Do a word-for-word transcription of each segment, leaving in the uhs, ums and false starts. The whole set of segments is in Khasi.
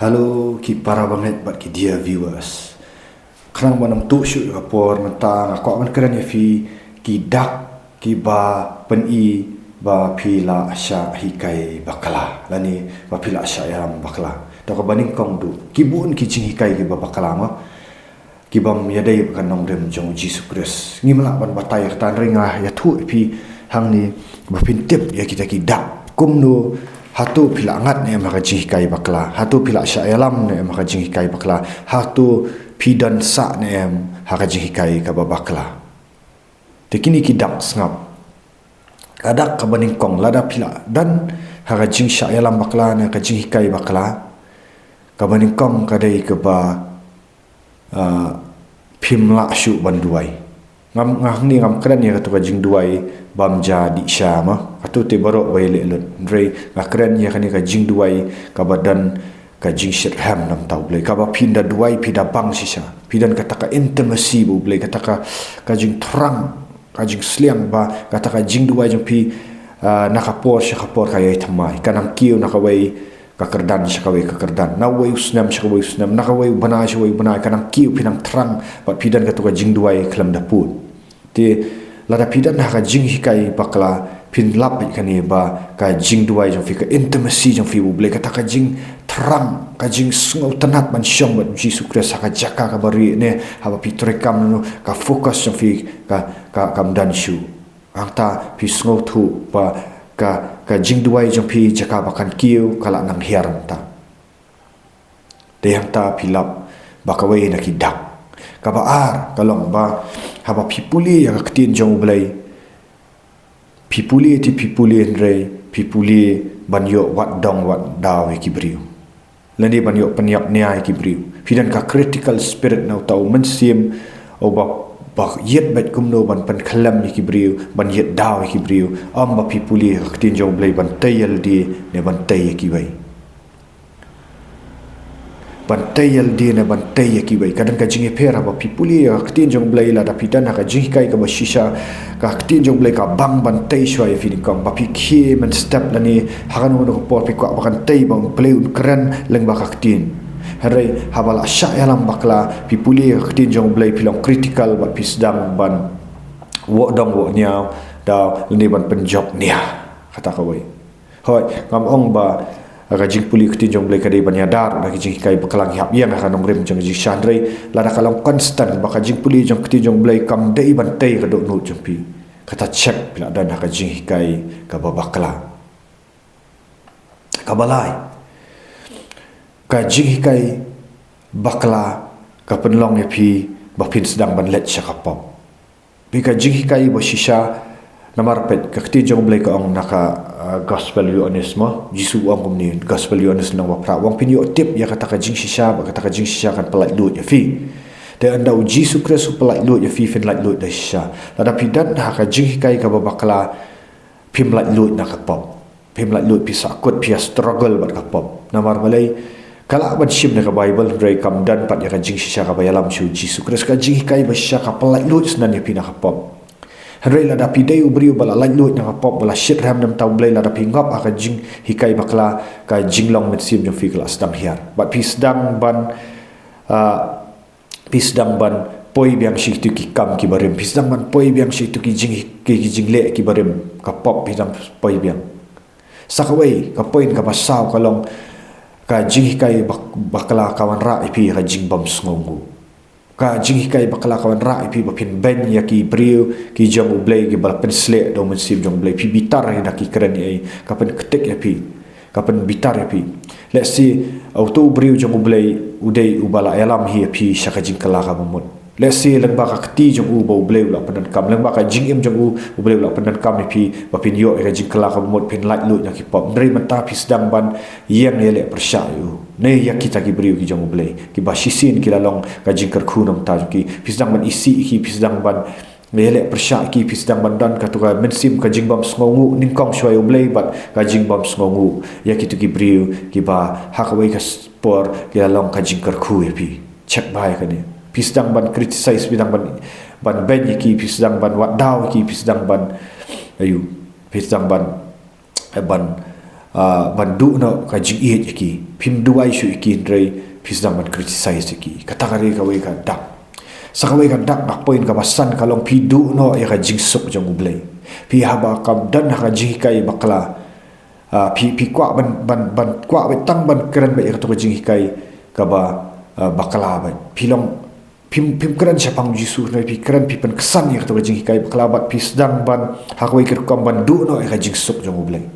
Hello ki para bangeit bad ki dear viewers. Khnang ban ym tuh shuh ïa ka por mynta nga kwah ban kren ïa phi ki dak kiba pyni ba phi la shah hikai bakla lane ba phi la shah ïalam bakla. To kaba nyngkong duh ki bun ki jinghikai kiba bakla ma. Kibym ïadei bad ka nongrim jong u Jisu Khrist. Ngim lah ban batai kata hynrei nga ïathuh ïa phi hangne ba phin tip ïa kita ki dak. Kumno, hato phi la ngat ne em ha ka jinghikai bakla? Hato phi la shah ïalam ne em ha ka jinghikai bakla? Hato phi don sah ne em ha ka jinghikai kaba bakla? Te kine ki dak sngap. Ka dak kaba nyngkong, lada phi la don ha ka jingshah ïalam bakla ne ka jinghikai bakla, kaba nyngkong ka dei kaba, ah, phim lah shuh ban duwai. Ngam, nga hangne ngam kren ïa kato ka jingduwai bym ja dih sha ma. Kato te baroh ba ïaleh lut. Hynrei nga kren ïa kane ka jingduwai kaba don ka jingshitrhem na ka bynta u Blei. Kaba phin da duwai phi da bang shisha. Phi don kata ka intimacy bad u Blei, kata ka, ka jingthrang, ka jingsliang ba kata ka jingduwai jong phi, ah, na ka por sha ka por ka ïai thymmai. Ka nang kiew na kawei ka kyrdan sha kawei ka kyrdan. Na uwei u snem sha kawei u snem. Na kawei u bnai sha uwei u bnai. Ka nang kiew, phi nang thrang bad phi don kato ka jingduwai khlem da pud. Te lada phi don ha ka jinghikai bakla, phin lap beit kane ba ka jingduwai jong phi, ka intimacy jong phi bad u Blei, kata ka jingthrang, ka jingsngewtynnat ban shong bad u Jisu Khrist ha ka jaka kaba rieh ne haba phi treikam, ka focus jong phi ka, ka, kam don shuh. Hangta phi sngewthuh ba ka, ka jingduwai jong phi jaka ba kan kiew ka la nang hiar mynta. Te hangta phi lap ba kawei na ki dak. Kaba ar ka long ba haba phi pule ïa ka ktien jong u Blei, phi pule te phi pule hynrei phi pule ban ïoh wat dong wat daw ïa ki briew. Lane ban ïoh pynïap nia ïa ki briew. Phi don ka critical spirit na uta u mynsiem uba, ba ïeit bad kumno ban pynkhyllem ïa ki briew, ban ïeit daw ïa ki briew. Ym ba phi pule ïa ka ktien jong u Blei ban tei ïa lade ne ban tei ïa kiwei. Ban tei ïa lade ne ban tei ïa kiwei. Ka don ka jingïapher haba phi pule ïa ka ktien jong u Blei, lada phi don ha ka jinghikai kaba shisha, ka ktien jong u Blei ka bang ban tei shuwa ïa phi nyngkong. Ba phi khie mynstep lane ha kano kano ka por phi kwah ba kan tei ba u Blei un kren lyngba ka ktien. Hynrei haba la shah ïalam bakla, phi pule ïa ka ktien jong u Blei, phi long critical bad phi sdang ban woh dong woh niaw daw lane ban pynjop nia. Kata kawei. Hooid, ngam ong ba ka jingpule ka ktien jong u Blei ka dei ban ïada ruh na ki jinghikai bakla, ngi hap ïeng ha ka nongrim jong ka jingshisha, hynrei lada ka long constant ba ka jingpule jong ka ktien jong u Blei kam dei ban tei ka dohnud jong phi, kata check phi la don ha ka jinghikai kaba bakla. Kaba lai, ka jinghikai bakla ka pynlong ïa phi ba phin sdang ban leit sha ka pop. Phi, ka jinghikai ba shisha, namar peit ka ktien jong u Blei ka ong na ka, ah, gospel Ïoannis mo. Jisu u ong kumne, gospel Ïoannis lynnong ba phra, u ong phin ïoh tip ïa kata ka jingshisha bad kata ka jingshisha kan pyllait luid ïa phi. Te ynda u Jisu Khrist u pyllait luid ïa phi, phin lait luid da shisha. Lada phi don ha ka jinghikai kaba bakla, phim lait luid na ka pop. Phim lait luid, phi sahkut, phi ïa struggle bad ka pop. Namar balei? Ka lah ban shim na ka Baibl hynrei kam don pat ïa ka jingshisha kaba ïalam sha u Jisu Khrist. Ka jinghikai ba shisha ka pyllait luid shuh ïa phi na ka pop. Hynrei lada phi dei u briew ba la lait luid na ka pop, ba la shitrhem na ka bynta u Blei, lada phi ngop ha ka jinghikai bakla, ka jinglong mynsiem jong phi ka la sdang hiar. Bad phi sdang ban, ah, phi sdang ban poi biang sha kito ki kam kiba rim. Phi sdang ban poi biang sha kito ki jing, ki, ki jingleh kiba rim. Ka pop phi sdang poi biang. Sa kawei, ka point kaba saw ka long, ka jinghikai bak, bakla ka wanrah ïa phi ka jingbym sngewnguh. Ka jinghikai bakla ka wanrah ïa phi ba phin beiñ ïa ki briew ki jong u Blei kiba la pynsleh da u Mynsiem jong u Blei. Phi bitar ïa da ki kren ïa, ka pynktik ïa phi. Ka pynbitar ïa phi. Lehse uto u briew jong u Blei u dei uba la ïalam hi ïa phi sha ka jingkylla kaba mut. Lehse lyngba ka kti jong u ba u Blei u la pyndonkam, lyngba ka jingim jong u, u Blei u la pyndonkam ïa phi ba phin ïoh ïa ka jingkylla kaba mut, phin lait luid na ki pop. Hynrei mynta phi sdang ban ïeng ïaleh pyrshah ïa u ne ïa kita ki briew ki jong u Blei kiba shisien ki la long ka jingkyrkhu na ka bynta jong ki. Phi sdang ban isih ïa ki, phi sdang ban ïaleh pyrshah ïa ki, phi sdang ban don kato ka mynsiem ka jingbym sngewnguh nyngkong shuwa ïa u Blei bad ka jingbym sngewnguh ïa kito ki briew kiba ha kawei ka s-, por ki la long ka jingkyrkhu ïa phi. Check bha ïa kane. Phi sdang ban criticize, phi sdang ban, ban beiñ ïa ki, phi sdang ban wad daw ïa ki, phi sdang ban, aïu, phi sdang ban, ban, Ah, ban duh noh ka jingïeit ïa ki. Phim duwai shuh ïa ki hynrei phi sdang ban criticize ïa ki. Kata ka dei kawei ka dak. Sa kawei ka dak, ka point kaba san ka long phi duh noh ïa ka jingsuk jong U Blei. Phi haba kam don ha ka jinghikai bakla. Ah, phi, phi kwah ban, ban, ban kwah beit tang ban kren beit ïa kato ka jinghikai kaba, ah, bakla beit. Phi long, phim, phim kren shaphang U Jisu, hynrei phi kren, phi pynksan ïa kato ka jinghikai bakla bad phi sdang ban, ha kawei ka rukom ban duh noh ïa ka jingsuk jong U Blei.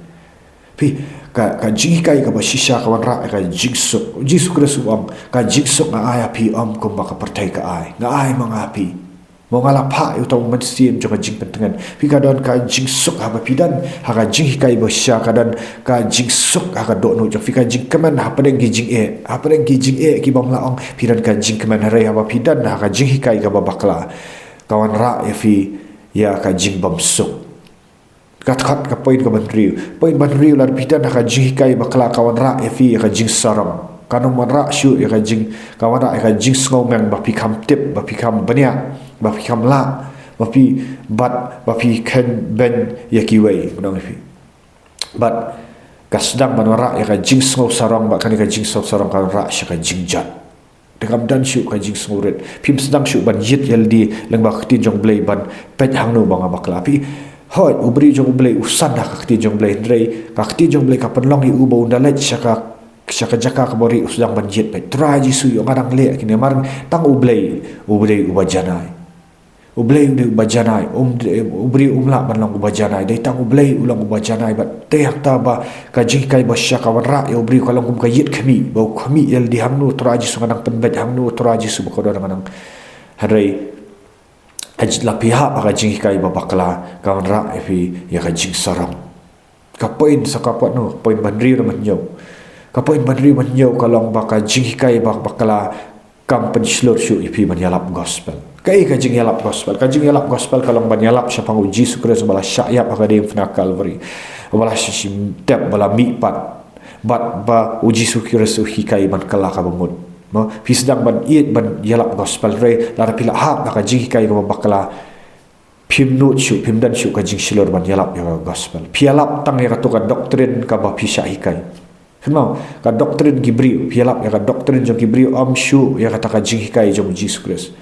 Phi, ka, ka jinghikai kaba shisha ka wanrah ïa ka jingsuk. U Jisu Khrist u ong, ka jingsuk nga ai ha phi, ym kumba ka pyrthei ka ai. Nga ai ma nga ha phi. Mo nga la phah ïa uta u mynsiem jong ka jingpyntngen. Phi, ka don ka jingsuk haba phi don ha ka jinghikai bashisha, ka don ka jingsuk ha ka dohnud jong phi, ka jingkmen hapdeng ki jingeh. Hapdeng ki jingeh ki bym lah ong, phi don ka jingkmen, hynrei haba phi don ha ka jinghikai kaba bakla, ka wanrah ïa phi ïa ka jingbymsuk. Ka dkhot, ka point kaba hynriew. Point ba hynriew, lada phi don ha ka jinghikai bakla, ka wanrah ïa phi ïa ka jingsarong. Kan ym wanrah shuh ïa ka jing, ka wanrah ïa ka jingsngewmeng, ba phi kham tip, ba phi kham bniah, ba phi kham lah, ba phi bat, ba phi kheiñ beiñ ïa kiwei, ngan ong ïa phi. Bad ka sdang ban wanrah ïa ka jingsngewsarong, bad kane ka jingsngewsarong ka wanrah sha ka jingjot. Te kam don shuh ka jingsngewrit. Phim sdang shuh ban ïit ïalade lyngba ka ktien jong U Blei ban peit hangno ba nga bakla. Phi, hooid, u briew jong U Blei u san ha ka ktien jong U Blei, hynrei ka ktien jong U Blei ka pynlong ïa u ba ynda leit sha ka, sha ka jaka kaba rieh u sdang ban ïit beit. Trai Jisu, ïoh nga dang leh kine, namar tang U Blei, U Blei uba janai. U Blei u dei uba janai, um, u briew um lah ban long uba janai. Dei tang U Blei u long uba janai bad. Te hangta ba ka jinghikai bashisha ka wanrah ïa u briew ka long kum ka ïit khmih, ba u khmih ïalade hangno, Trai Jisu nga dang pynbeit hangno, Trai Jisu, ba ka don nga dang. Hynrei, ha ji-, lada phi hap ha ka jinghikai ba bakla, ka wanrah ïa phi ïa ka jingsarong. Ka point sa ka point, no, point ba hynriew na mynhynñiew. Ka point ba hynriew mynhynñiew ka long ba ka jinghikai ba bakla kam pynshlur shuh ïa phi ban ïalap gospel. Kaei ka jingïalap gospel? Ka jingïalap gospel ka long ban ïalap shaphang U Jisu Khrist uba la shah ïap ha ka diengphna Kalbari. Uba la shah shim tep, ba la mihpat. Bad ba U Jisu Khrist u hikai ban kylla ka bamut. Mo, phi sdang ban ïeit ban ïalap gospel, hynrei lada phi la hap ha ka jinghikai kaba bakla, phim nud shuh, phim don shuh ka jingshlur ban ïalap ïa ka gospel. Phi ïalap tang ïa kato ka doctrine kaba phi shah hikai. Phi mo, ka doctrine ki briew, phi ïalap ïa ka doctrine jong ki briew, ym shuh ïa kata ka jinghikai jong U Jisu Khrist.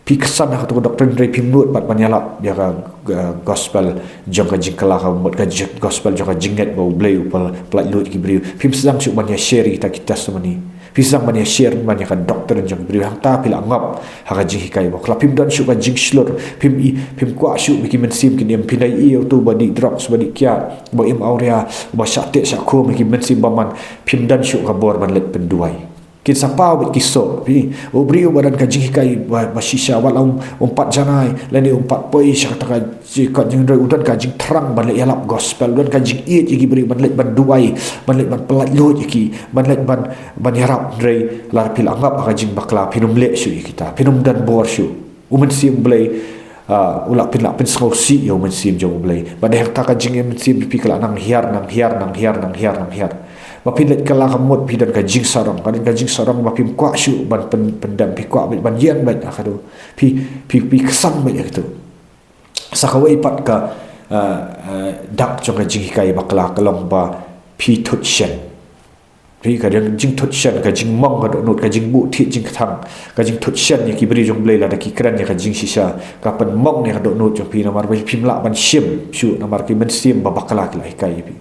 Phi ksan ha kato ka doctrine hynrei phim nud pat ban ïalap ïa ka, uh, gospel jong ka jingkylla ka bamut, ka jing-, gospel jong ka jingngeit ba U Blei u pyl-, pyllait luid ki briew. Phim sdang shuh ban ïa share ïa kita ki testimony. Phi sdang ban ïa share ban ïa ka doctrine jong ki briew, hangta phi la ngop ha ka jinghikai bakla. Phim don shuh ka jingshlur, phim i, phim kwah shuh ba ki mynsiem kin im. Phin da ïohi ïa uto uba dih drugs, uba dih kiad, uba im awria, uba shah teh shah khum, ki mynsiem bymman, phim don shuh ka bor ban leit pynduwai. Kin sa paw beit ki soh, phi. U briew uba don ka jinghikai ba, bashisha, wat la um, um pat janai lane um pat poi sha kata ka jingkot jingdroi, u don ka jingthrang ban leit ïalap gospel, u don ka jingïeit ïa ki briew, ban leit ban duwai, ban leit ban pyllait luid ïa ki, ban leit ban, ban ïarap, hynrei lada phi la ngop ha ka jingbakla, phin ym leh shuh ïa kita, phin ym don bor shuh. U Mynsiem Blei, ah, u lah pyn, lah pynsngewsih ïa u mynsiem jong U Blei. Bad hangta ka jingïeit mynsiem phi ka la nang hiar, nang hiar, nang hiar, nang hiar, nang hiar. Ba phin leit kylla ka mut phi don ka jingsarong, ka don ka jingsarong ba phim kwah shuh ban pyn, pyndem, phi kwah beit ban ïeng beit ha kata. Phi, phi, phi ksan beit ha kata. Sa kawei pat ka, ah, ah, dak jong ka jinghikai bakla ka long ba phi thut shen. Phi, ka jing, jingthut shen, ka jingmong ka dohnud, ka jingbuh thied jingkthang, ka jingthut shen ïa ki briew jong U Blei lada ki kren ïa ka jingshisha, ka pynmong ïa ka dohnud jong phi namar ba phim lah ban shim shuh namar ki mynsiem ba bakla ki la hikai ïa phi.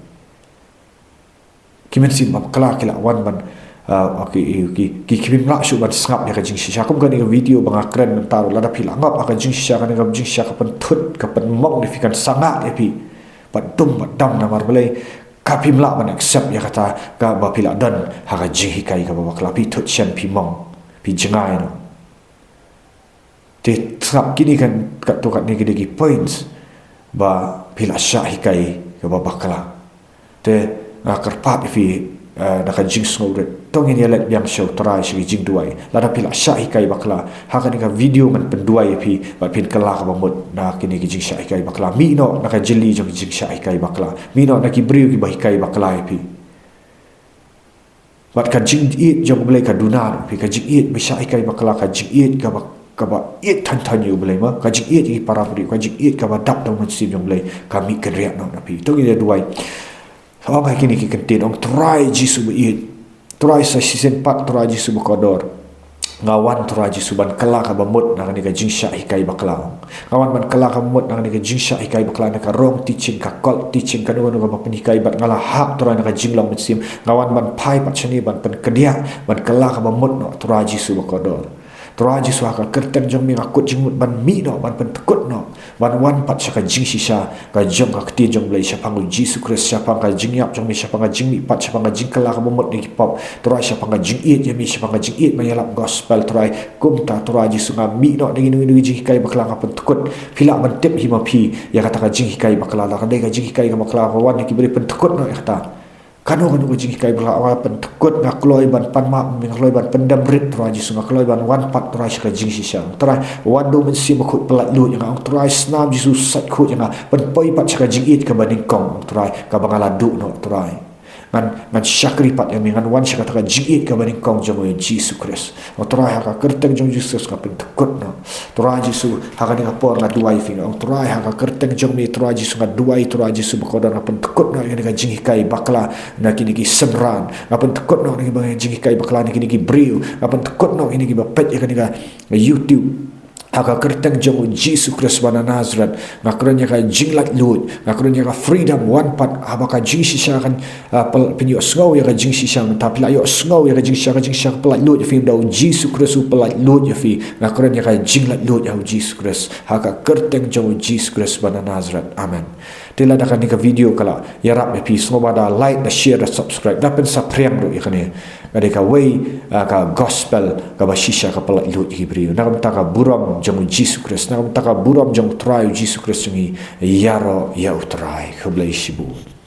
Ki mynsiem ba bakla ki la wan ban, ah, ki, ki, ki, ki phim lah shuh ban sngap ïa ka jingshisha. Kum kane ka video ba nga kren mynta ruh, lada phi la ngop ha ka jingshisha, kane ka jingshisha ka pynthut, ka pynmong ïa phi, kan sangah ïa phi. Bad dum bad dam namar balei, ka phim lah ban accept ïa kata kaba phi la don ha ka jinghikai kaba bakla, phi thut shen, phi mong, phi jngai noh. Te sngap, kine kan katto katne ki dei ki points ba phi la shah hikai kaba bakla. Te nga kyrpad ïa phi, eh, da ka jingsngewrit, to ngin ïa leit biang sha U Trai sha ki jingduwai. Lada phi la shah hikai bakla, ha kane ka video ngan pynduwai ïa phi bad phin kylla kaba mut na kine ki jingshah hikai bakla. Mih noh na ka jylli jong ki jingshah hikai bakla. Mih noh na ki briew kiba hikai bakla ïa phi. Bad ka jingïeit jong U Blei ka duna noh phi, ka jingïeit ba shah hikai bakla, ka jingïeit kaba, kaba ïeit thaiñ thaiñ ïa U Blei, ma, ka jingïeit ïa ki para briew, ka jingïeit kaba dap da U Mynsiem jong U Blei, ka mih kynriah noh na phi. To ngin ïa duwai. Ong ha kine ki kyntien, ong Trai Jisu ba ïeit, Trai sa shisien pat, Trai Jisu ba kordor. Nga wan Trai Jisu ban kylla kaba mut na kane ka jingshah hikai bakla. Nga wan ban kylla kaba mut na kane ka jingshah hikai bakla, na ka wrong teaching, ka cult teaching, kano kano kaba pynhikai bad nga la hap Trai na ka jinglong mynsiem. Nga wan ban phai pat shane ban pynkdiah, ban kylla kaba mut noh Trai Jisu ba kordor. Trai Jisu ha ka kyrteng jong me nga kut jingmut ban mih noh, ban pyndkut noh, ban wan pat sha ka jingshisha ka jong ka ktien jong U Blei shaphang U Jisu Khrist, shaphang ka jingïap jong me, shaphang ka jingmihpat, shaphang ka jingkylla kaba mut na ki pop. Trai shaphang ka jingïeit ïa me, shaphang ka jingïeit ban ïalap gospel Trai. Kumta Trai Jisu nga mih noh na kino kino ki jinghikai bakla, nga pyndkut. Phi lah ban tip hi ma phi ïa kata ka jinghikai bakla, lada ka dei ka jinghikai ka bakla kaba wan na ki briew, pyndkut noh ïa kata. Kano kano ka jinghikai bakla, nga pyndkut, nga kloi ban pan map, nga kloi ban pyndem rit Trai Jisu, nga kloi ban wan pat Trai sha ka jingshisha. Trai, wan da U Mynsiem Bakhuid pynlait luid ïa nga, ong Trai, snam Jisu sait khuid ïa nga, pynpoi pat sha ka jingïeit kaba nyngkong, ong Trai, kaba nga la duh noh Trai. Ngan, ngan shakri pat ïa me, ngan wan sha kata ka jingïeit kaba nyngkong jong U Jisu Khrist. Ong Trai, ha ka kyrteng jong U Jisu Khrist nga pyndkut noh. Trai Jisu, ha kane ka por nga duwai ïa phi, nga ong Trai, ha ka kyrteng jong me Trai Jisu nga duwai, Trai Jisu ba kordor, nga pyndkut noh ïa kane ka jinghikai bakla na kine ki synran, nga pyndkut noh ïa kane ka jinghikai bakla na kine ki briew, nga pyndkut noh ïa kine kiba peit ïa kane ka YouTube. Ha ka kyrteng jong U Jisu Khrist ba na Nazareth, nga kren ïa ka jinglaitluid, nga kren ïa ka freedom, wan pat haba ka jingshisha kan, ah, pyn-, pynïohsngew ïa ka jingshisha, mynta phi la ïohsngew ïa ka jingshisha, ka jingshisha ka pynlaitluid ïa phi, da U Jisu Khrist u pynlaitluid ïa phi, nga kren ïa ka jinglaitluid ha U Jisu Khrist, ha ka kyrteng jong U Jisu Khrist ba na Nazareth. Amen. Te lada kane ka video ka la ïarap ïa phi, sngewbha da like, da share, da subscribe, da pynsaphriang ruh ïa kane. Ka dei kawei, ah, ka gospel kaba shisha ka pynlaitluid ïa ki briew. Na ka bynta ka burom jong U Jisu Khrist, na ka bynta ka burom jong U Trai U Jisu Khrist jong ngi, ïaroh ïa U Trai. Khublei shibun.